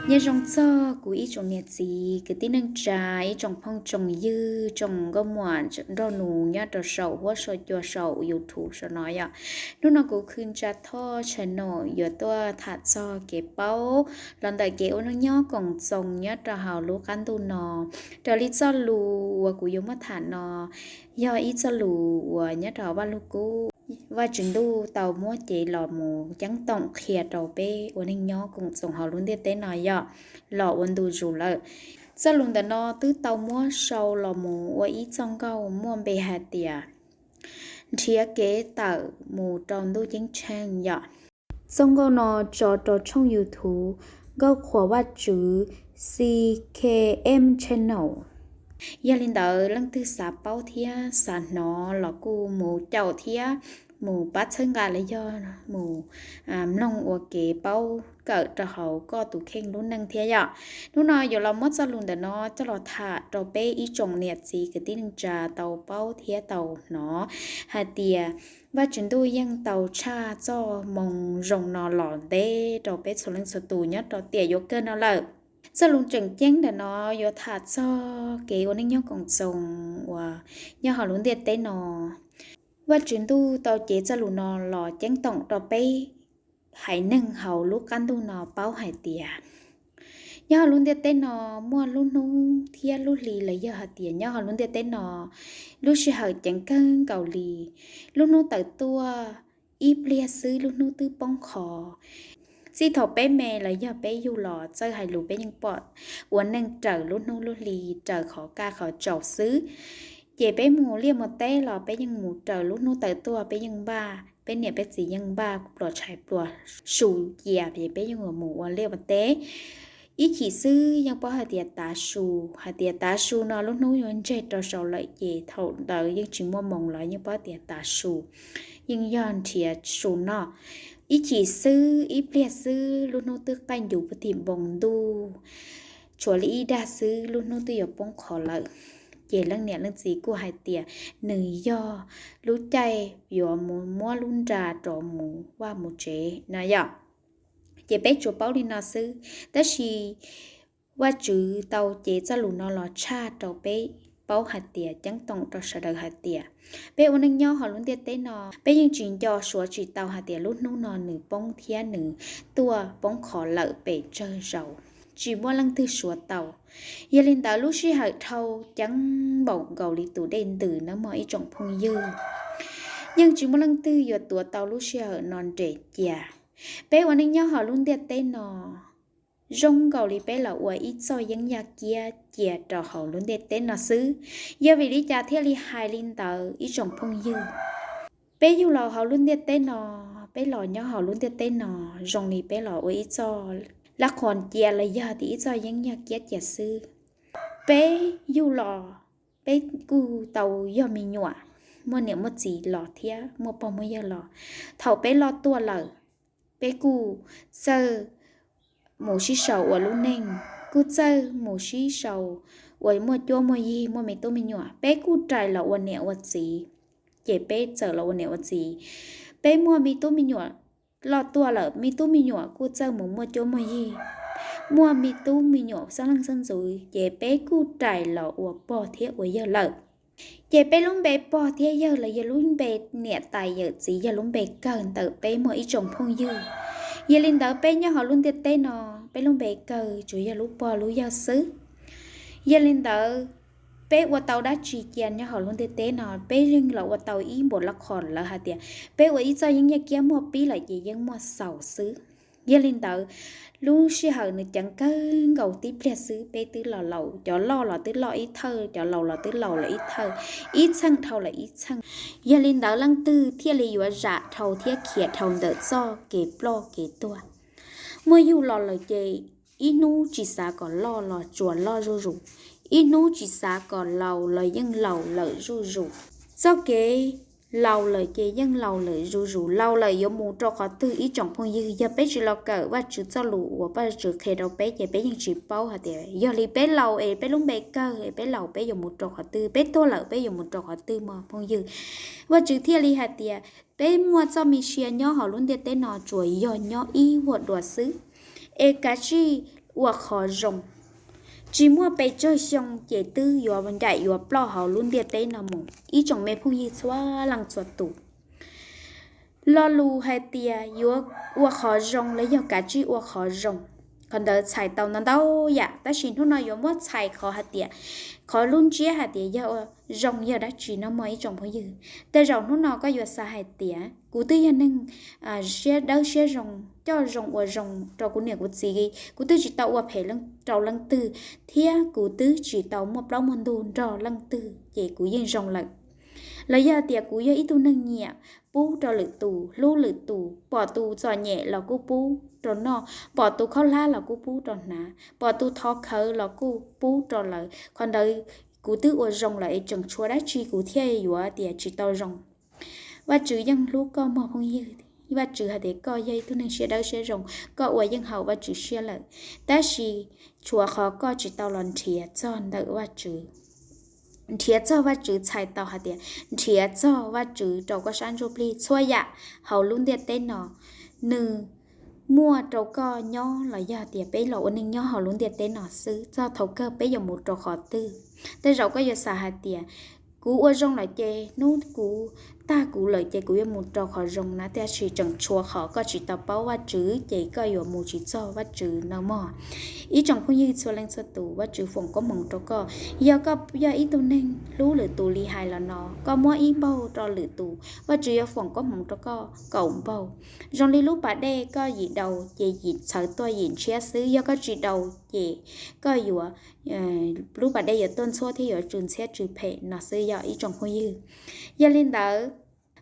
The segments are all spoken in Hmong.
Nyob zoo txog kuv ib tsoom niam txiv kwv tij neej tsa, ib tsoom phooj tsoom ywg, tsoom nkauj muam nraug nus nyob rau saum huab saum cua saum YouTube saum no yom. Hnub no kuv Khwv Ntsa Thoj channel yuav tuaj tham txog kev paub los ntawm kev ua neej nyob koom txoos nyob rau hauv lub qab ntuj no. Raws li txoj lus uas kuv yuav muab tham no yog ib txoj lus uas nyob rau hauv Vaj Lug Kub, Vaj Tswv Ntuj tau muab cev los mus ceeb toom qhia rau peb ua neej nyob koom txoos hauv lub ntiaj teb no yom, los ua ntu zus lawm. Txoj lus ntawm no twb tau muab sau los mus ua ib txoj nkauj muaj npe hais tias nrhiav kev tawm mus rau ntuj ceeb tsheej yom. Txoj nkauj no tso rau tshooj YouTube Nkauj Qhuas Vaj Tswv C K M Channel. Yog li ntawd leej twg xav paub thiab xav hnov los kuj mus caum thiab mus pab txhawb nqa los yog mus mloog ua kev paub kawm rau hauv koj tus kheej lub neej thiab yom. Hnub no yuav los muab txoj lus ntawm no coj los tham rau peb ib tsoom niam txiv kwv tij neej tsa tau paub thiab tau hnov hais tias Vaj Tswv Ntuj yeej tau tshaj txoj moo zoo no los ntev rau peb txhua leej txhua tus nyob rau tiam yuav kawg no lawm. Txoj lus tseem ceeb ntawm no yuav tham txog kev ua neej nyob koom txoos uas nyob hauv lub ntiaj teb no. Vaj Tswv Ntuj tau cev txoj lus no los ceeb toom rau peb haiv neeg hauv lub qab ntuj no paub hais tias nyob hauv lub ntiaj teb no muaj lub hnub thiab lub hli los yog hais tias nyob hauv lub ntiaj teb no lub sij hawm ceev kawg nkaus li. Lub hnub tawm tuaj ib pliag xwb lub hnub twb poob qho. Txij thaum peb me los yog peb yug los txawj hais lus peb yeej pom ua neej raws lub hnub lub hli, raws qhov kaj qhov tsaus xwb. Ces peb mus liaj mus teb los peb yeej mus raws lub hnub tawm tuaj, peb yeej npaj, peb niam peb txiv yeej npaj pluas tshais pluas su cia ces peb yeej mus ua liaj ua teb. Ib chim xwb yeej paub hais tias tav su, hais tias tav su no lub hnub yuav ntseg rau saud lawm ces thaum ntawd yeej tsis muaj moo los yeej paub tias tav su, yeej yog nrhiav su noj. Ib chim xwb ib pliag xwb lub hnub twb qaij ncuv puag tim npoo ntuj, tshuav li ib dag xwb lub hnub twb yuav poob qho lawm. Ces leej niam leej txiv kuj hais tias nws yog lub caij yuav mus muab lub nra rov mus vaj mus tsev no yom. Ces peb tsuas paub li no xwb, tab sis Vaj Tswv tau cev txoj lus no los tshaj rau peb paub hais tias ceeb toom rau sawv daws hais tias peb ua neej nyob hauv lub ntiaj teb no peb yeej tsis nco suav tsis tau hais tias lub hnub no nws poob thiab nws tuaj poob qho lawm pes tsawg zaus, tsis muaj leej twg suav tau. Yog li ntawd lub sij hawm dhau ceeb npaum nkaus li tus dej ntws nawb mog ib tsoom phooj ywg, yeej tsis muaj leej twg yuav tuav tau lub sij hawm no nres cia. Peb ua neej nyob hauv lub ntiaj teb no zoo nkaus li peb los ua ib txoj yeeb yaj kiab cia rau hauv lub ntiaj teb no xwb. Yog vim li cas thiaj li hais li ntawd ib tsoom phooj ywg? Peb yug los hauv lub ntiaj teb no, peb los nyob hauv lub ntiaj teb no zoo li peb los ua ib txoj laj qhos cia los yog tias ib txoj yeeb yaj kiab cia xwb. Peb yug los, peb kuj tau yog me nyuam, muaj niam muaj txiv los thiab muaj pog muaj yawg los. Thaum peb loj tuaj lawm, peb kuj txawj mus sib sau ua lub neej, kuj txawj mus sib sau ua muaj cuab muaj yig muaj me tub me nyuam. Peb kuj rais los ua niam ua txiv, ces peb txawm los ua niam ua txiv. Peb muaj me tub me nyuam loj tuaj lawm, me tub me nyuam kuj txawj mus muaj cuab muaj yig, muaj me tub me nyuam xeeb leej xeeb ntxwv, ces peb kuj rais los ua pog thiab ua yawg lawm. Ces peb lub npe pog thiab yawg los yog lub npe niam tais yawm txiv yog lub npe kawg ntawm peb muaj ib tsoom phooj ywg. Yog li ntawd peb nyob hauv lub ntiaj teb no, peb lub npe kawg tsuas yog lub pog lub yawg xwb. Yog li ntawd, peb ua tau dab tsi cia nyob hauv lub ntiaj teb no, peb yeej los ua tau ib npuas laj qhos. Lawv hais tias peb ua ib txoj yeeb yaj kiab muaj pib lawm ces yeej muaj xaus xwb. Yog li ntawd, lub sij hawm nws ceev kawg nkaus tib pliag xwb, peb twb los laus, cov loj los twb loj ib thawj, cov laus los twb laus lawm ib thawj, ib txheej dhau lawm ib txheej. Yog li ntawd, leej twg thiaj li yuav zam dhau thiab khiav dhau ntawm txoj kev ploj kev tuag? Muaj yug los lawm ces ib hnub tsis xav kom loj los tsuas loj zuj zus, ib hnub tsis xav kom laus los yeej laus lawm zuj zus. Txoj kev laus lawm ces yeej laus lawm zuj zus, laus lawm yuav mus rau qhov twg ib tsoom phooj ywg? Yog peb tsis los kawm Vajtswv txoj lus uas Vajtswv qhia rau peb ces peb yeej tsis paub hais tias yog li peb laus es peb lub npe kawg es peb laus peb yuav mus rau qhov twg, peb tuag lawm peb yuav mus rau qhov twg mog phooj ywg? Vajtswv thiaj li hais tias peb muaj txoj me sia nyob hauv lub ntiaj teb no tsuas yog nyob ib vuag dua xwb, es kav tsij ua qhov zoo. Tsis muaj pes tsawg xyoo ces twb yuav ncaim yuav ploj hauv lub ntiaj teb no mus ib tsoom me phooj ywg txhua leej txhua tus. Lo lus hais tias yuav ua qhov zoo los yog kav tsij ua qhov zoo, qhov ntawd txhais tau ntau ntau yam, tab sis hnub no yuav muab txhais qhov hais tias, qhov lub ntsiab hais tias yog zoo yog dab tsi no mog ib tsoom phooj ywg. Tej zaum hnub no koj yuav xav hais tias kuv twb yog neeg siab dawb siab zoo, coj zoo ua zoo rau kuv niam kuv txiv, kuv twb tsis tau ua phem rau leej twg, thiab kuv twb tsis tau muaj plaub muaj ntug nrog leej twg ces kuv yeej zoo lawm. Los yog tias kuv yog ib tug neeg nyiam pub rau lwm tus, hlub lwm tus, pom tus txom nyem los kuj pub rau noj, pom tus khaub hlab los kuj pub rau hnav, pom tus thov khawv los kuj pub rau lawv. Qhov ntawd kuv twb ua zoo lawm es tseem tshuav dab tsi kuv thiaj yuav tias tsis tau zoo? Vaj Tswv yeej hlub koj mog phooj ywg. Vaj Tswv hais tias koj yog ib tug neeg siab dawb siab zoo, koj ua yeej haum Vaj Tswv siab lawm. Tab sis tshuav qhov koj tsis tau los nrhiav txog ntawm Vaj Tswv. Nrhiav txog Vaj Tswv txhais tau hais tias nrhiav txog Vaj Tswv rau koj sab ntsuj plig. Txhua yam hauv lub ntiaj teb no nws muaj rau koj nyob los yog tias peb los ua neej nyob hauv lub ntiaj teb no xwb, txog thaum kawg peb yuav mus rau qhov twg? Tej zaum koj yuav xav hais tias kuv ua zoo lawm ces hnub kuv tag kuv lawm ces kuv yuav mus rau qhov zoo na, tab sis tseem tshuav qhov koj tsis tau paub Vaj Tswv ces koj yuav mus tsis txog Vaj Tswv no mog. Ib tsoom phooj ywg txhua leej txhua tus, Vaj Tswv foom koob hmoov rau koj. Yog koj yog ib tug neeg hlub lwm tus li hais los no, koj muab ib npaug rau lwm tus, Vaj Tswv yuav foom koob hmoov rau koj kaum npaug. Zoo li lub pas dej, koj yim daus ces yim txhawv tuaj yim ntshiab xwb, yog koj tsis daus ces koj yuav, lub pas dej yuav tuaj ntxhuab thiab yuav tsw ntxhiab tsw phem no xwb yog ib tsoom phooj ywg. Yog li ntawd,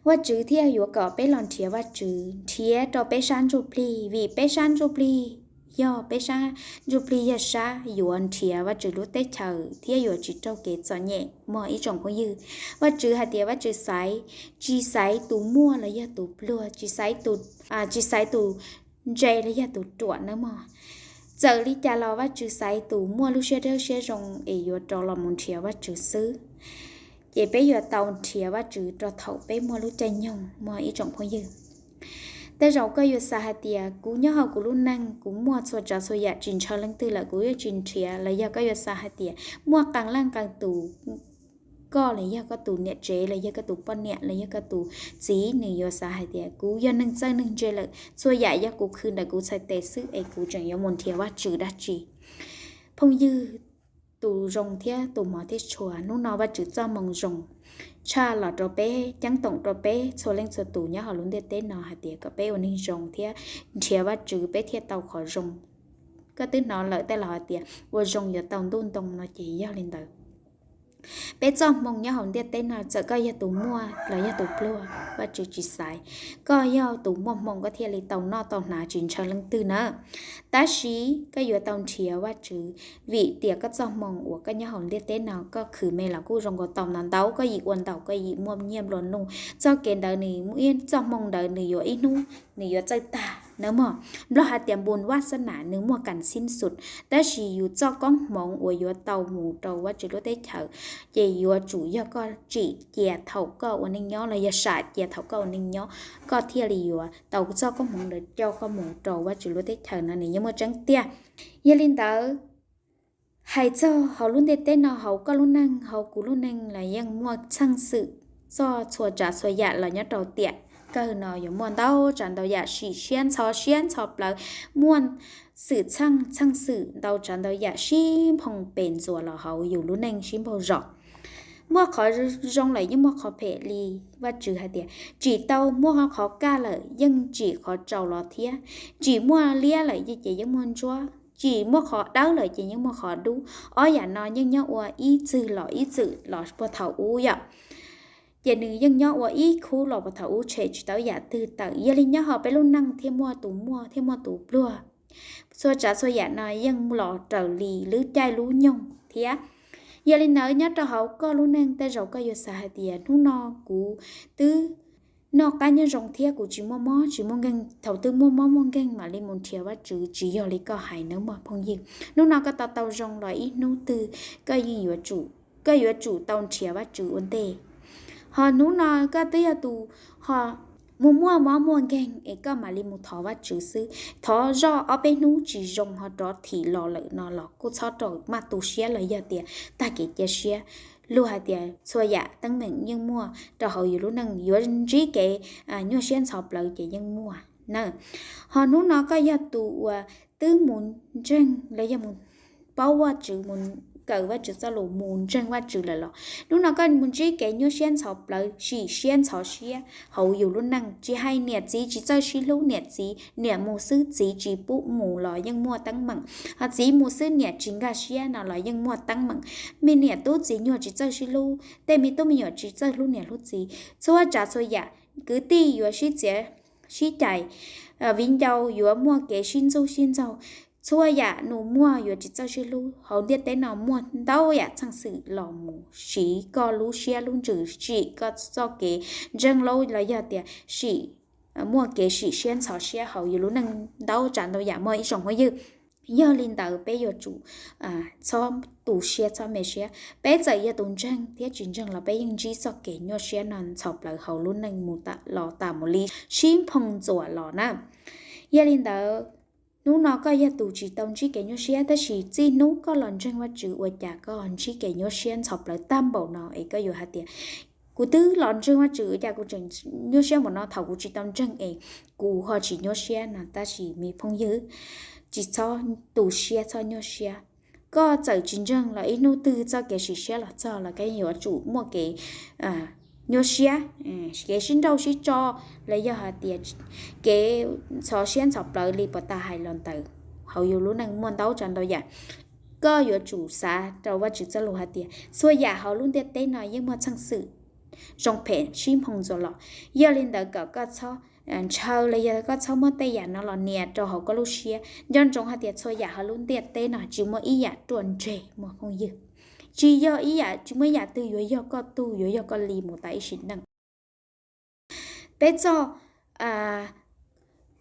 Vaj Tswv thiaj yuav kom peb los nrhiav Vaj Tswv, nrhiav rau peb sab ntsuj plig, vim peb sab ntsuj plig yog peb sab ntsuj plig yog sab yuav nrhiav Vaj Tswv lub teb chaws thiab yuav tsis raug kev txom nyem mog ib tsoom phooj ywg. Vaj Tswv hais tias Vaj Tswv xaiv, tsis xaiv tus muaj los yog tus pluag, tsis xaiv tus, tsis xaiv tus ntse los yog tus ruam nawb mog. Txawm li cas los Vaj Tswv xaiv tus muaj lub siab dawb siab zoo es yuav rov los mus nrhiav Vaj Tswv xwb. Ces peb yuav tau nrhiav Vaj Tswv rau thaum peb muaj lub caij nyoog mog ib tsoom phooj ywg. Tej zaum koj yuav xav hais tias kuv nyob hauv kuv lub neej kuv muaj txhua tsav txhua yam tsis ntshaw leej twg lawm kuv yuav tsis nrhiav, los yog koj yuav xav hais tias muaj qee leej qee tus, koj los yog koj tus niam tsev los yog koj tus poj niam los yog koj tus txiv nws yuav xav hais tias kuv yog neeg txawj neeg ntse lawm, txhua yam yog kuv khwv ntawm kuv txhais tes xwb es kuv tseem yuav mus nrhiav Vaj Tswv dab tsi? Phooj ywg, tus zoo thiab tus hmov thiab tshua, hnub no Vaj Tswv txoj moo zoo tshaj los rau peb, ceeb toom rau peb txhua leej txhua tus nyob hauv lub ntiaj teb no hais tias kom peb ua neeg zoo thiab nrhiav Vaj Tswv peb thiaj tau qhov zoo. Koj twb hnov lawm tej laus hais tias ua zoo yuav tau ntuj ntoo no ces yog li ntawd. Peb txoj hmoo nyob hauv ntiaj teb no txawm koj yog tus muaj los yog tus pluag Vaj Tswv tsis xaiv, koj yog tus muaj hmoo koj thiaj li tau noj tau hnav tsis ntshaw leej twg na. Tab sis koj yuav tau nrhiav Vaj Tswv, vim tias koj txoj hmoo uas koj nyob hauv ntiaj teb no koj khwv me los kuj zoo nkaus tau ntau ntau, koj yim ua ntau koj yim muaj nyiaj nplua nuj, txoj kev ntawd nws, txoj hmoo ntawd nws yuav ib hnub nws yuav txawj tag nawb mog. Nplog hais tias บุญวาสนา nws muaj การสิ้นสุด, tab sis yus txoj koob hmoov uas yuav tau mus rau Vaj Tswv lub teb chaws ces yuav tsum yog koj tsim cia thaum koj ua neej nyob los yog sam cia thaum koj ua neej nyob, koj thiaj li yuav tau txoj koob hmoov ntawd coj koj mus rau Vaj Tswv lub teb chaws no nws yeej muaj tseeb tiag. Yog li ntawd, hais txog hauv lub ntiaj teb no hauv koj lub neej hauv kuv lub neej los yeej muaj txheej xwm txog txhua tsav txhua yam los nyob rau tiam kawg no yuav muaj ntau tsav ntau yam sim siab ntxhov siab ntxhov plawv, muaj xwm txheej txheej xwm ntau tsav ntau yam sib nphoo pes ntxuas los hauv yus lub neej sib npaug zos. Muaj qhov zoo lawm yeej muaj qhov phem li Vaj Tswv hais tias tsim tau muaj qhov kaj lawm yeej tsim qhov tsaus los thiab, tsim muaj liab lawm ces yeej muaj ntsuab, tsim muaj qhov dawb lawm ces yeej muaj qhov dub. Ob yam no yeej nyob ua ib txwm los ib txwm los puag thaum ub yom. Ces nws yeej nyob ua ib khub los puag thaum ub tshem tsis tau yam twg tawm. Yog li nyob hauv peb lub neej thiaj muaj tus muaj thiaj muaj tus pluag. Txhua tsav txhua yam no yeej los raws li lub caij lub nyoog thiab. Yog li ntawd nyob rau hauv koj lub neej tej zaum koj yuav xav hais tias hnub no kuv twb noj qab nyob zoo thiab kuv tsis muaj mob tsis muaj nkeeg, thaum twg muaj mob muaj nkeeg mam li mus nrhiav Vaj Tswv, tsis yog li koj hais nawb mog phooj ywg. Hnub no koj tau tau zoo los ib hnub twg koj yeej yuav tsum, koj yuav tsum tau nrhiav Vaj Tswv ua ntej. Ho hnub no koj twb yog tus ho mus muaj mob muaj nkeeg es koj mam li mus thov Vajtswv xwb. Thov zoj ob peb hnub tsis zoo ho rov thim los lawm no los kuj txhob rau maj tu siab los yog tias tag kev cia siab. Luag hais tias txhua yam teeb meem yeej muaj rau hauv yus lub neej, yuav ntsib kev nyuaj siab ntxhov plawv ces yeej muaj na. Ho hnub no koj yog tus uas twb mus ntseeg los yog mus paub Vajtswv, mus kawm Vajtswv txoj lus, mus ntseeg Vajtswv lawm los hnub no koj mus ntsib kev nyuaj siab ntxhov plawv, sim siab ntxhov siab hauv yus lub neej. Tsis hais niam txiv tsis txawj sib hlub, niam txiv niam mus xwb txiv tsis pub mus los yeej muaj teeb meem, ho txiv mus xwb niam tsis nkag siab no los yeej muaj teeb meem. Me niam tub txiv nyuag tsis txawj sib hlub, tej me tub me nyuam tsis txawj hlub niam hlub txiv, txhua tsav txhua yam, kwv tij yuav sib txiav sib cais, viv ncaus yuav muaj kev sib ntxub sib ntxaug, txhua yam nus muag yuav tsis txawj sib hlub. Hauv ntiaj teb no muaj ntau yam txheej xwm los mus siv koj lub siab lub ntsws, sim koj txoj kev ntseeg laub los yog tias sim, muaj kev sim siab ntxhov siab hauv yus lub neej ntau tsav ntau yam mog ib tsoom phooj ywg. Yog li ntawd peb yuav tsum txhob tu siab txhob me siab. Peb txawm yog tus ntseeg thiab tsis ntseeg los peb yeej ntsib txoj kev nyuaj siab no ntxhov plawv hauv lub neej mus los tas mus li sib nphoo ntxuam los na. Yog li ntawd, hnub no koj yog tus tsis tau ntsib kev nyuaj siab, tab sis txij hnub koj los ntseeg Vajtswv ua cas koj ntsib kev nyuaj siab ntxhov plawv tag npaum no es koj yuav hais tias kuv twb los ntseeg Vajtswv ua cas kuv tseem nyuaj siab npaum no, thaum kuv tsis tau ntseeg es kuv ho tsis nyuaj siab no. Tab sis me phooj ywg, tsis txhob tu siab txhob nyuaj siab. Koj txawm tsis ntseeg los ib hnub twg txoj kev sim siab los txog los koj yuav tsum muaj kev nyuaj siab, kev sib nrauj sib tso, los yog hais tias kev ntxhov siab ntxhov plawv li puas tas hais los ntawd hauv yus lub neej muaj ntau tsav ntau yam. Koj yuav tsum xav rau Vajtswv txoj lus hais tias txhua yam hauv lub ntiaj teb no yeej muaj txheej xwm zoo phem sib nphoo ntxuam los. Yog li ntawd kom koj txhob ntshaw los yog koj txhob muab tej yam no los nias rau hauv koj lub siab. Nco ntsoov hais tias txhua yam hauv lub ntiaj teb no tsis muaj ib yam ruaj ntseg mog phooj ywg. Tsis yog ib yam, tsis muaj ib yam twg yuav yog koj tug yuav yog koj li mus tas ib sim neej. Peb txoj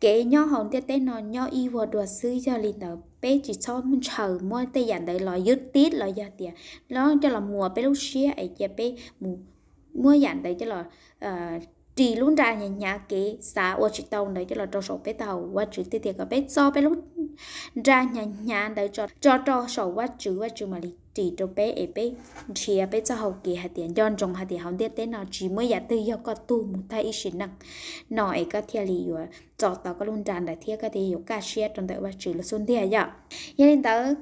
kev nyob hauv ntiaj teb no nyob ib vuag dua xwb, yog li ntawd peb tsis txhob ntshaw muab tej yam ntawd los ywj tib los yog tias los coj los muas peb lub siab es cia peb mus muab yam ntawd coj los ris lub nra hnyav hnyav, kev xav ua tsis tau ntawd coj los rau saum peb taub hau. Vajtswv thiaj tias kom peb txo peb lub nra hnyav hnyav ntawd tso rau saum Vajtswv, Vajtswv mam li ris rau peb es peb nrhiav peb txoj hau kev hais tias nco ntsoov hais tias hauv ntiaj teb no tsis muaj yam twg yog koj tug mus tag ib sim neej no es koj thiaj li yuav txo tau koj lub nra ntawd thiab koj thiaj yuav kaj siab rau ntawm Vajtswv lub xub ntiag yom. Yog li ntawd,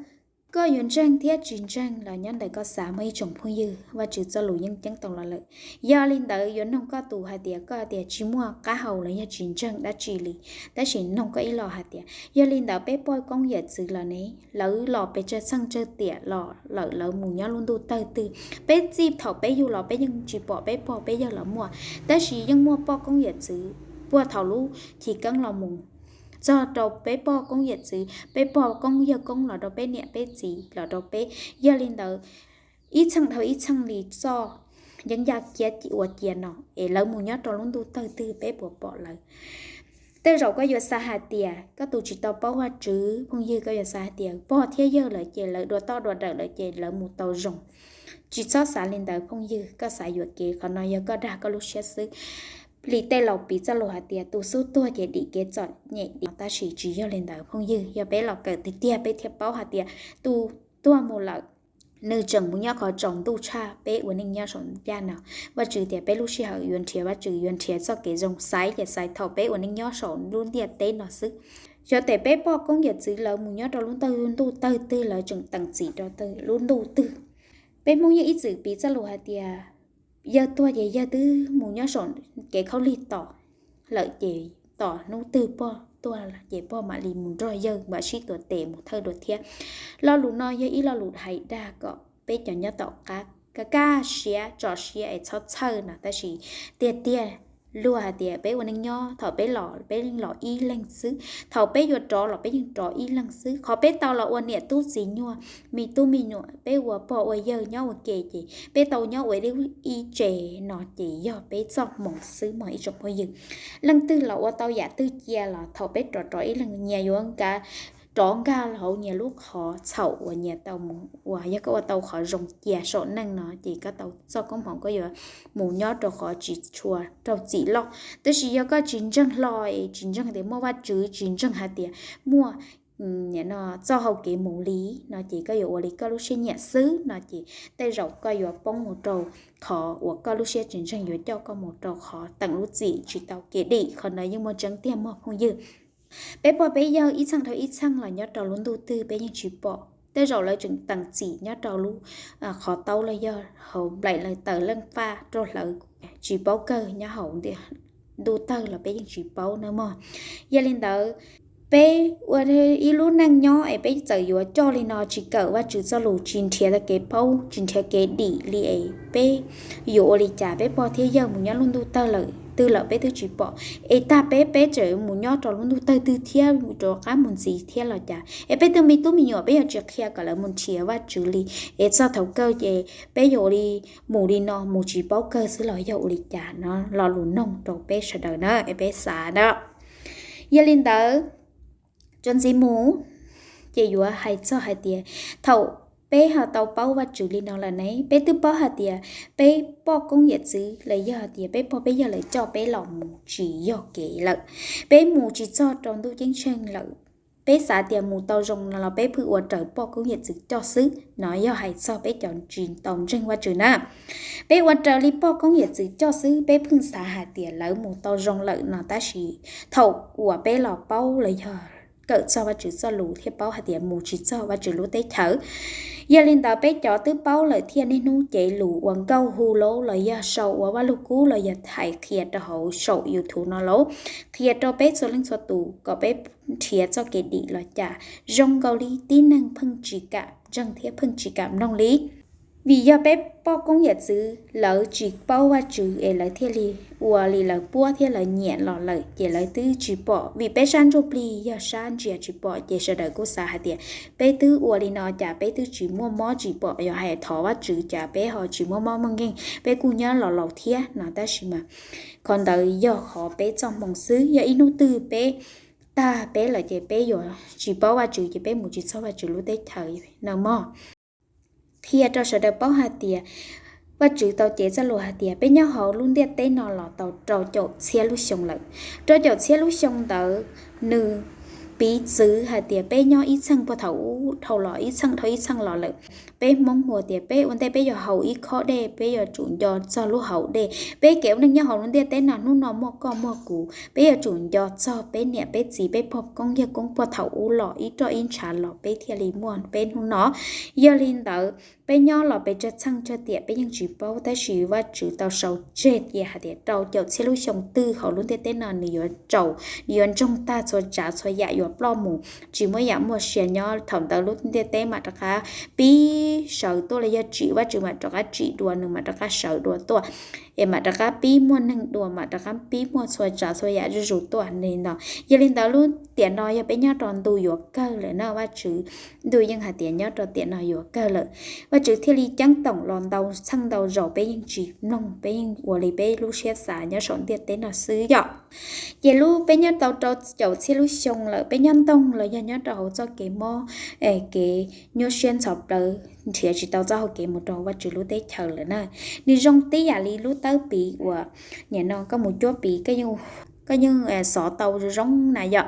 koj yuav ntseeg thiab tsis ntseeg los nyob ntawm koj xav mog ib tsoom phooj ywg, Vajtswv txoj lus yeej ceeb toom los lawm. Yog li ntawd yuav noog koj tus hais tias koj tias tsis muaj qab hau los yog tsis ntseeg dab tsi li, tab sis noog koj ib los hais tias yog li ntawd peb poj koob yawm txwv los ne, lawv los pes tsawg txheej tsawg tiam los lawm, lawv mus nyob lub ntuj tawg twg? Peb txij thaum peb yug los peb yeej tsis pom peb pog peb yawg los muaj, tab sis yeej muaj poj koob yawm txwv puag thaum lub chiv keeb los mus txog rau peb poj koob yawm txwv, peb poj koob yawg koob los rau peb niam peb txiv los rau peb. Yog li ntawd, ib txheej dhau ib txheej li txoj yeeb yaj kiab ua cia no es lawv mus nyob rau lub ntuj tawg twg peb puas pom lawv? Tej zaum koj yuav xav hais tias koj tus tsis tau paub Vajtswv phooj ywg, koj yuav xav hais tias pog thiab yawg lawv ces lawv dua toj dua dawm lawm ces lawv mus tau zoo. Tsis txhob xav li ntawd phooj ywg, koj xav yuam kev, qhov no yog koj dag koj lub siab xwb. Li tej laus piv txoj lus hais tias tus xub tuag ces dim kev txom nyem dim, tab sis tsis yog li ntawd phooj ywg. Yog peb los kawm tiag tiag peb thiaj paub hais tias tus tuag mus lawm, nws tseem mus nyob qhov tsaus ntuj tshaj peb ua neej nyob saum ncaj no. Vajtswv tias peb lub sij hawm yuav nrhiav Vajtswv, yuav nrhiav txoj kev zoo xaiv ces xaiv thaum peb ua neej nyob saum lub ntiaj teb no xwb. Xyov tes peb poj koob yawm txwv lawv mus nyob rau lub ntuj tawg twg, lawv tseem teem txim rau lub ntuj twg. Peb Hmoob yeej ib txwm piv txoj lus hais tias yawg tuag ces yawg twb mus nyob saum kev khaub lig tos lawm ces tos hnub twg pog tuag ces pog mam li mus nrog yawg mam sib tuav tes mus thawj dua thiab. Lo lus no yog ib lo lus hais dag kom peb cov nyob tom qab kaj kaj siab tso siab es txhob txhawj no, tab sis tiag tiag luag hais tias peb ua neej nyob thaum peb los peb yeej los ib leeg xwb, thaum peb yuav rov los peb yeej rov ib leeg xwb. Qhov peb tau los ua niam tub txiv nyuag, me tub me nyuam, peb ua pog ua yawg nyob ua ke ces peb tau nyob ua ib tse no ces yog peb txoj hmoov xwb mog ib tsoom phooj ywg. Leej twg los ua tau yam twg cia los thaum peb rov rov ib leeg nyias yuav kav rov nkag hauv nyias lub qhov txhaum uas nyias tau mus ua. Yog koj ua tau qhov zoo cia saum neej no ces koj tau txoj koob hmoov koj yuav mus nyob rau qhov tsis tshua raug txim loj. Tab sis yog koj tsis ntseeg hlo es tsis ntseeg tias muaj Vajtswv, tsis ntseeg hais tias muaj txoj hau kev mus li no ces koj yuav ua li koj lub siab nyiam xwb no ces tej zaum koj yuav poob mus rau qhov uas koj lub siab tsis ntseeg yuav coj koj mus rau qhov teem lub txim tsis tau kev dim. Qhov ntawd yeej muaj tseeb tiag mog phooj ywg. Peb pog peb yawg ib txheej dhau ib txheej los nyob rau lub ntuj twg peb yeej tsis pom. Tej zaum lawv tseem teem txim nyob rau lub qhov taub los yog hauv nplaim lawv taws leej faj rau hlawv, tsis paub kawg nyob hauv ntuj tawg los peb yeej tsis paub na mog. Yog li ntawd, peb ua ib lub neej nyob es peb txawm yuav coj li no tsis kawm Vajtswv txoj lus, tsis nrhiav kev paub, tsis nrhiav kev dim li es peb yuav ua li cas peb pog thiab yawg mus nyob lub ntuj tawg lawm twg lawm peb twb tsis pom. Es tag peb, peb tseem mus nyob rau lub ntuj tawg twg thiab rov qab mus ntxiv thiab los cas? Es peb twb me tub me nyuam peb yuav tsis qhia kom lawv mus nrhiav Vajtswv li? Es txog thaum kawg ces peb yuav ua li, mus li no mus tsis paub kawg xwb los yog ua li cas no? Lo lus noog rau peb sawv daws na es peb xav na. Yog li ntawd, txuas ntxiv mus ces yuav hais txog hais tias thaum peb ho tau paub Vajtswv li no lawm ne, peb twb paub hais tias peb poj koob yawm txwv los yog hais tias peb pog peb yawg lawv coj peb los mus tsis yog kev lawm, peb mus tsis txog rau ntuj ceeb tsheej lawm. Peb xav tias mus tau zoo no los peb pheej ua raws poj koob yawm txwv coj xwb no, yog hais txog peb cov tsis tau ntseeg Vajtswv na. Peb ua raws li poj koob yawm txwv coj xwb, peb pheej xav hais tias lawv mus tau zoo lawm no, tab sis thaum uas peb los paub los yog kawm txog Vajtswv txoj lus thiaj paub hais tias mus tsis txog Vajtswv lub teb chaws. Yog li ntawd peb cov twb paub lawm thiaj niaj hnub cev lus ua nkauj hu lauj los yog sau ua Vaj Lug Kub los yog hais qhia rau hauv saum YouTube no lauj, qhia rau peb txhua leej txhua tus kom peb nrhiav txoj kev dim los cas. Zoo nkaus li tib neeg pheej tsis kam ntseeg thiab pheej tsis kam mloog li. Vim yog peb poj koob yawm txwv lawv tsis paub Vajtswv es lawv thiaj li ua li lawv puab thiab lawv nyiam los lawm ces lawv twb tsis pom. Vim peb sab ntsuj plig yog sab ntsia tsis pom ces sawv daws kuj xav hais tias peb twb ua li no cas peb twb tsis muaj mob tsis pom, yog hais thov Vajtswv cas peb ho tsis muaj mob muaj nkeeg, peb kuj nyob los laus thiab no. Tab sis mas qhov ntawd yog qhov peb txoj hmoo xwb, yog ib hnub twg peb tag peb lawm ces peb yuav tsis paub Vajtswv ces peb mus tsis txog Vajtswv lub teb chaws no mog. Qhia rau sawv daws paub hais tias Vajtswv tau cev txoj lus hais tias peb nyob hauv lub ntiaj teb no los tau rau caum txhiab lub xyoo lawm. Rau caum txhiab lub xyoo ntawd nws piv txwv hais tias peb nyob ib txheej puag thaum ub dhau los ib txheej dhau ib txheej los lawm. Peb Hmoob hu tias peb ua ntej peb yuav haus ib khob dej, peb yuav tsum nco txog lub haus dej. Peb kev ua neej nyob hauv lub ntiaj teb no hnub no muaj koj muaj kuv, peb yuav tsum nco txog peb niam peb txiv peb pog koob yawg koob puag thaum ub los ib roj ib ntshav los peb thiaj li muaj peb hnub no. Yog li ntawd peb nyob los pes tsawg txheej tsawg tiam peb yeej tsis paub, tab sis Vajtswv tau sau tseg cia hais tias rau caum txhiab lub xyoo twg hauv lub ntiaj teb no nws yuav tsaus, nws yuav ntsoog tag txhua tsav txhua yam yuav ploj mus, tsis muaj yam muaj sia nyob. Thaum ntawd lub ntiaj teb mam rov qab pib sawv tuaj los yog tsim, Vajtswv mam rov qab tsim dua, nws mam rov qab sawv dua tuaj, es mam rov qab pib muaj neeg dua, mam rov qab pib muaj txhua tsav txhua yam zuj zus tuaj li no. Yog li ntawd lub tiam no yog peb nyob rau ntu yuav kawg lawm na, Vajtswv ntuj yeej hais tias nyob rau tiam no yuav kawg lawm. Vajtswv thiaj li ceeb toom los ntau txheej ntau zaus peb yeej tsis mloog, peb yeej ua li peb lub siab xav nyob saum ntiaj teb no xwb yom. Ces lub peb nyob tau rau caum txhiab lub xyoo lawm, peb nyob ntoog los yog nyob rau hauv txoj kev mob, kev nyuaj siab ntxhov plawv, nrhiav tsis tau txoj hau kev mus rau Vajtswv lub teb chaws lawm na. Nws zoo tib yam li lub tawb piv uas nim no koj mus cuab piv, koj yeej xov tau zoo zoo na yom.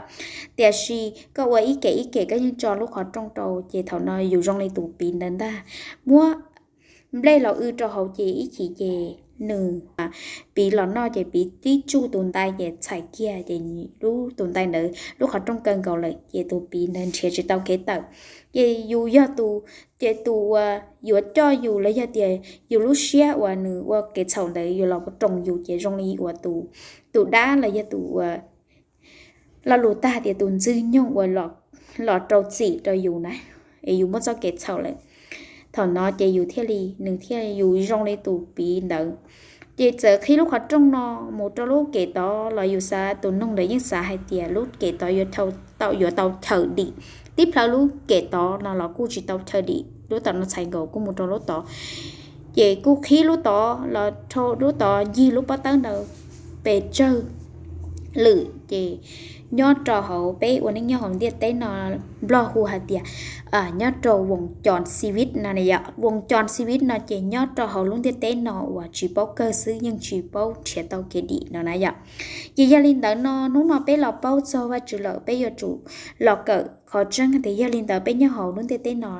Tiam sis koj ua ib kem ib kem koj yeej tso lub qhov rooj rau, ces thaum no yus zoo li tus piv ntawd ntag. Muab nplej los w rau hauv ces ib chim ces nws piv los noj ces piv tib tsuj tus ntais ces txhais kiag ces lub tus ntais ntawd lub qhov rooj kaw nkaus lawm ces tus piv ntawd nrhiav tsis tau kev tawm. Ces yus yog tus, ces tus uas yuav coj yus los yog tias yus lub siab uas nws ua kev txhaum ntawd yus los roos yus ces zoo li uas tus, tus dab los yog tus uas lo lus tag tias tus ntxwg nyoog uas los rau txim rau yus na, es yus muaj txoj kev txhaum lawm. Thaum no ces yus thiaj li, nws thiaj yus zoo li tus piv ntawd. Ces txawm qhib lub qhov rooj no mus rau lub kem tod los yus xav, tus noog ntawd yeej xav hais tias lub kem tod yuav tau chaw dim. Tib plhaw lub kem tod no los kuj tsis tau chaw dim, lub tom no txhais nkaus kuj mus rau lub tod. Ces kuj qhib lub tod los rau lub tod ncig lub pob tawb ntawd pes tsawg lwm ces nyob rau hauv peb ua neej nyob hauv ntiaj teb no, Nplog hu hais tias nyob rau voos cos xi vib no na yom. Voos cos xi vib no ces nyob rau hauv lub ntiaj teb no uas tsis paub kawg xwb, yeej tsis paub nrhiav tau kev dim no na yom. Ces yog li ntawd no hnub no peb los paub txog Vajtswv lawm, peb yuav tsum los kawm qhov tseeb tias yog li ntawd peb nyob hauv lub ntiaj teb no,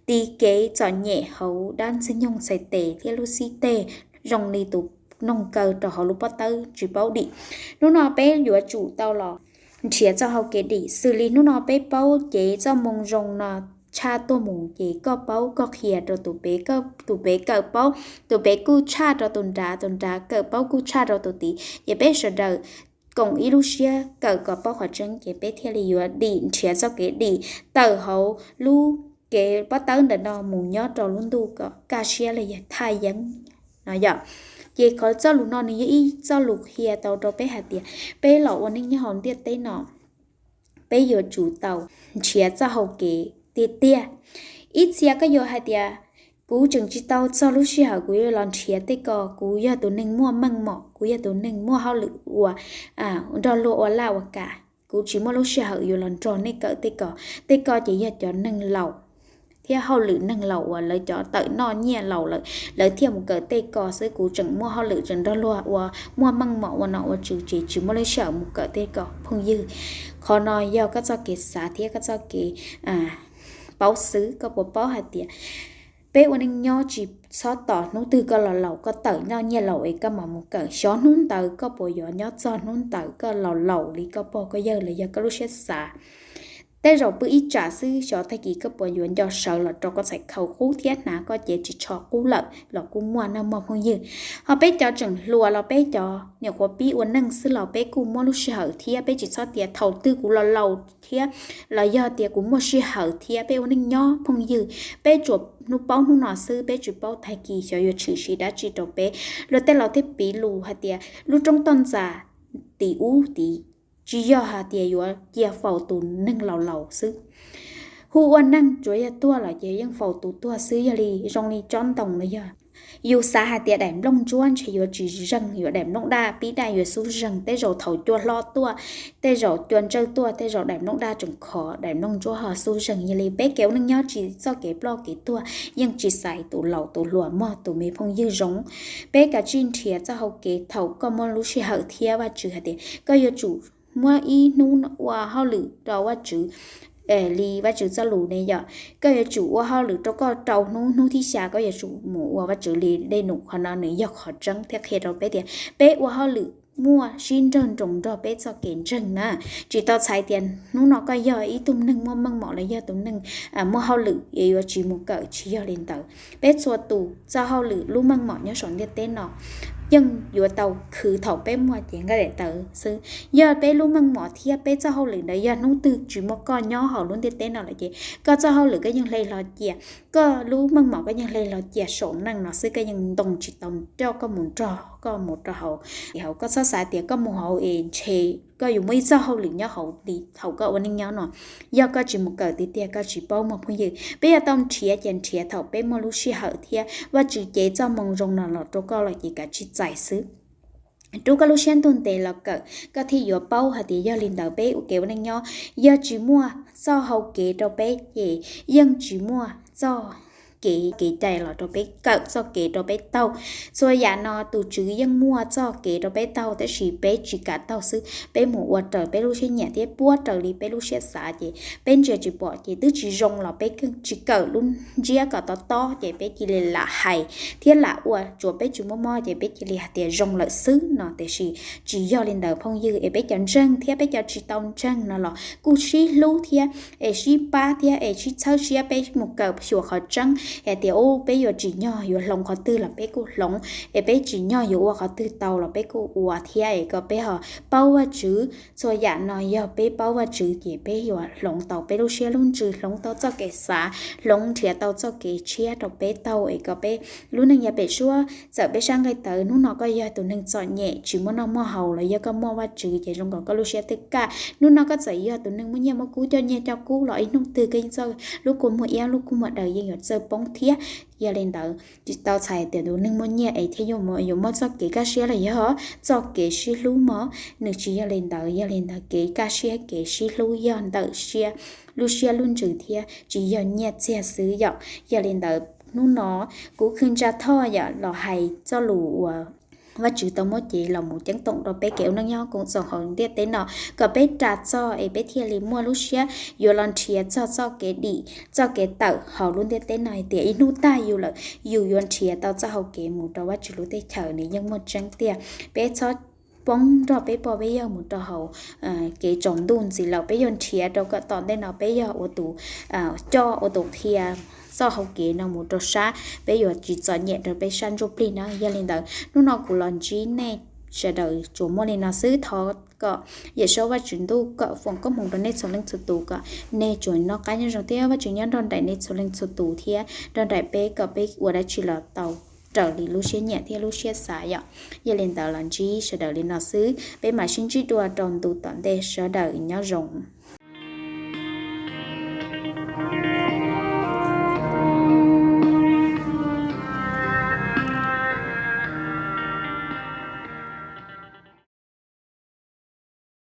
tiv kev txom nyem hauv dab ntxwg nyoog txhais tes thiab lub xib teg zoo li tus noog kaw rau hauv lub pob tawb tsis paub dim. Hnub no peb yuav tsum tau los nrhiav txoj hau kev dim, xws li hnub no peb paub cev txoj moo zoo no tshaj tuaj mus ces koj paub koj qhia rau tus pem, tus pem kawm paub, tus pem kuj tshaj rau tus nrad, tus nrad kawm paub kuj tshaj rau tus tid, ces peb sawv daws koom ib lub siab kawm kom paub qhov tseeb ces peb thiaj li yuav dim, nrhiav txoj kev dim tawm hauv lub kev pob tawb ntawm no mus nyob rau lub ntuj kom kaj siab los yog thaj yeeb no yom. Ces qhov txoj lus no nws yog ib txoj lus qhia tau rau peb hais tias peb los ua neej nyob hauv ntiaj teb no, peb yuav tsum tau nrhiav txoj hau kev tiag tiag. Ib txhia koj yuav hais tias kuv tseem tsis tau txog lub sij hawm kuv yuav los nrhiav tej ko, kuv yog tus neeg muaj meej mom, kuv yog tus neeg muaj hauj lwm ua nrog luag ua laj ua kam, kuv tsis muaj lub sij hawm yuav los nrog nej kawm tej ko. Tej ko ces yog cov neeg laus thiab hauj lwm neeg laus uas lawv cov tawm noj nyiaj laus lawm, lawv thiaj mus kawm tej ko xwb. Kuv tseem muaj hauj lwm tseem nrog luag ua, muaj meej mom ua nom ua tswv ces tsis muaj lub sij hawm mus kawm tej ko phooj ywg. Qhov no yog koj txoj kev xav thiab koj txoj kev paub xwb. Koj puas paub hais tias peb ua neej nyob tsis txhob tos hnub twg koj los laus koj tawm noj nyiaj laus es koj mam mus kawm, xyov hnub ntawd koj puas yuav nyob txog hnub ntawd koj los laus li koj pog koj yawg los yog koj lub siab xav. Tej zaum pw ib tsam xwb xyov tag kis koj puas yuav nco sawv los rau koj txhais khau qub thiab hnav koj cev ris tsho qub lawm los kuj muaj na mog phooj ywg. Ho peb cov tseem hluas los peb cov nyuam qhuav pib ua neej xwb los peb kuj muaj lub sij hawm thiab, peb tsis txhob tias thaum twg kuv los laus thiab los yog tias kuv muaj sij hawm thiab. Peb ua neej nyob phooj ywg, peb tsuas hnub paub hnub no xwb, peb tsis paub tag kis xyov yuav tshwm sim dab tsi rau peb. Luag tej laus thiaj piv lus hais tias lub roob toj ntxas tim ub tid tsis yog hais tias yuav cia faus tus neeg laus laus xwb. Hu ua neeg tsuas yog tuag lawm ces yeej faus tus tuag xwb. Yog li zoo li tsob ntoo los yog yus xav hais tias daim nplooj ntsuab ntshe yuav tsis zeeg, yuav daim nplooj daj pib daj yuav xub zeeg, tej zaum thaum cua hlob tuaj, tej zaum cua ntsawj tuaj, tej zaum daim nplooj daj tseem khov, daim nplooj ntsuab ho xub zeeg. Yog li peb kev ua neej nyob tsis txoj kev ploj kev tuag yeej tsis xaiv tus laus tus hluas mog tus me phooj ywg zoo. Peb kav tsij nrhiav txoj hau kev thaum koj muaj lub sij hawm thiab Vajtswv hais tias koj yuav tsum muab ib hnub ua hauj lwm rau Vajtswv li Vajtswv txoj lus ne yom. Koj yuav tsum ua hauj lwm rau koj rau hnub, hnub thib xya koj yuav tsum mus ua Vajtswv li dej num. Qhov no nws yog qhov tseeb thiab qhia rau peb tias peb ua hauj lwm muaj sib nrog nroos nrog peb txoj kev ntseeg na. Tsis tau txhais tias hnub no koj yog ib tug neeg muaj meej mom los yog tus neeg muaj hauj lwm es yuav tsis mus kawm, tsis yog li ntawd. Peb txhua tus txoj hauj lwm lub meej mom nyob saum ntiaj teb no yeej yuav tau khwv thaum peb muaj cev nqaij daim tawv xwb. Yog peb lub meej mom thiab peb txoj hauj lwm ntawd yog hnub twg tsis muaj koj nyob hauv lub ntiaj teb no lawm ces koj txoj hauj lwm koj yeej hle hlo cia, koj lub meej mom koj yeej hle hlo cia saum neej no xwb, koj yeej ntoo tsis tau coj koj mus nrog koj mus rau hauv. Hauv koj txhob xav tias koj mus hauv es ntshe koj yuav muaj ib txoj hauj lwm nyob hauv li thaum koj ua neej nyob no. Yog koj tsis mus kawm tiag tiag koj tsis paub mog phooj ywg. Peb yuav tau nrhiav ces nrhiav thaum peb muaj lub sij hawm thiab Vajtswv cev txoj moo zoo no los rau koj lawm ces kav tsij txais xwb. Rub koj lub siab ntuj ntev los kawm koj thiaj yuav paub hais tias yog li ntawd peb ua kev ua neej nyob yog tsis muaj txoj hau kev rau peb ces yeej tsis muaj txoj kev, kev cai los rau peb kawm, txoj kev rau peb taug. Txhua yam no tus Tswv yeej muaj txoj kev rau peb taug tab sis peb tsis kam taug xwb, peb mus ua raws peb lub siab nyiam thiab puab raws li peb lub siab xav ces peb ntsia tsis pom ces twb tsis zoo los peb tsis kawm lub ntsiab kom tob tob ces peb cia li lam hais thiab lam ua, tsuas peb tsis muaj mob ces peb cia li hais tias zoo lawm xwb no. Tiam sis tsis yog li ntawd phooj ywg, es peb cov ntseeg thiab peb cov tsis tau ntseeg no los kuj sib hlub thiab es sib pab thiab es sib txhawb siab peb mus kawm xyuas qhov tseeb hais tias u peb yuav tsim nyog yuav hloov qhov twg los peb kuj hloov, es peb tsim nyog yuav ua qhov twg tau los peb kuj ua thiab es kom peb ho paub Vajtswv. Txhua yam no yog peb paub Vajtswv ces peb yuav hloov tau peb lub siab lub ntsws, hloov tau txoj kev xav, hloov nrhiav tau txoj kev tshiab rau peb taug es kom peb lub neej yav pem suab. Txawm peb sab nqaij tawv, hnub no koj yog tus neeg txom nyem tsis muaj noj muaj haus los yog koj muaj Vajtswv ces zoo nkaus koj lub siab twb kaj. Hnub no koj txawm yog tus neeg muaj nyiaj muaj kub coj nyiaj coj kub los ib hnub twg koj yeej txawj, lub kua muag iab lub kua muag daw yeej yuav txawj poob. thiab. Yog li ntawd tsis tau txhais tias tus neeg muaj nyiaj es thiaj yuav muaj txoj kev kaj siab los yog txoj kev sib hlub mog, nws tsis yog li ntawd. Yog li ntawd kev kaj siab kev sib hlub yog ntawm siab, lub siab lub ntsws thiab tsis yog nyiaj txiag xwb yom. Yog li ntawd hnub no kuv Khwj Ntsa Thoj yom los hais txoj lus uas Vajtswv tau muab cev los mus ceeb toom rau peb kev ua neej nyob koom txoos hauv ntiaj teb no, kom peb ras txog es peb thiaj li muaj lub siab yuav los nrhiav txog txoj kev dim txoj kev tawm hauv lub ntiaj teb no hais tias ib hnub tag yus lawm yus yuav nrhiav tau txoj hau kev mus rau Vajtswv lub teb chaws nws yeej muaj tseeb tiag. Peb txhob poob nrog peb pog peb yawg mus rau hauv kev tsaus ntuj ntxiv lawm, peb yuav nrhiav rau kom tom ntej no peb yog ua tus coj ua tus qhia txoj hau kev no mus rau sab, peb yuav tsis txom nyem rau peb sab ntsuj plig na. Yog li ntawd hnub no kuv los ntsib nej sawv daws tsuas muaj li no xwb. Thov kom Yawm Saub Vajtswv ntuj kom foom koob hmoov rau nej txhua leej txhua tus, kom nej tsuas noj qab nyob zoo thiab Vajtswv nyob nrog nraim nej txhua leej txhua tus thiab nrog nraim peb kom peb ua dab tsi los tau raws li lub siab nyiam thiab lub siab xav yom. Yog li ntawd los ntsib sawv daws li no xwb, peb mam sib ntsib dua rau ntu tom ntej, sawv daws nyob zoo.